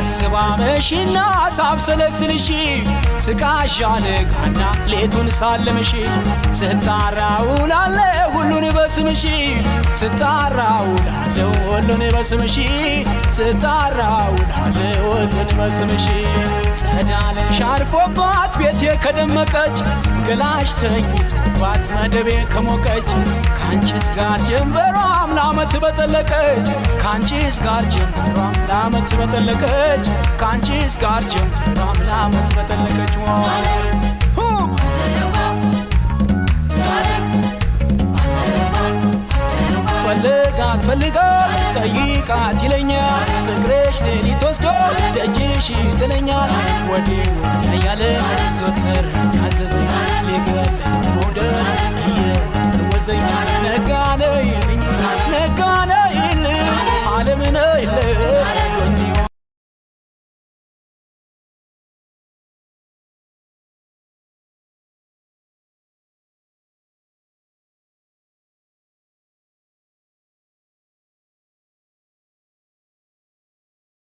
ሳስባ መሽና ሳብሰለስልሽ፣ ስቃሻ ነጋና ሌቱን ሳለምሽ፣ ስጣራ ውላለሁ ሁሉን በስምሽ፣ ስጣራ ውላለሁ ሁሉን በስምሽ፣ ስጣራ ውላለሁ ሁሉን በስምሽ። ጸዳለሽ አርፎባት ቤቴ ከደመቀች፣ ገላሽ ተኝቶባት መደቤ ከሞቀች፣ ካንቺስ ጋር ጀንበሯም ለዓመት በጠለቀች፣ ካንቺስ ጋር ጀንበሯም ለዓመት በጠለቀች፣ ካንቺስ ጋር ጀንበሯም ለዓመት በጠለቀች። ሁ! ፈልጋት ፈልጋት ጠይቃት ይለኛል፣ ፍቅርሽ ሌሊት ወስዶ ደጅሽ ይጥለኛል፣ ወዲህ ወዲያ እያለ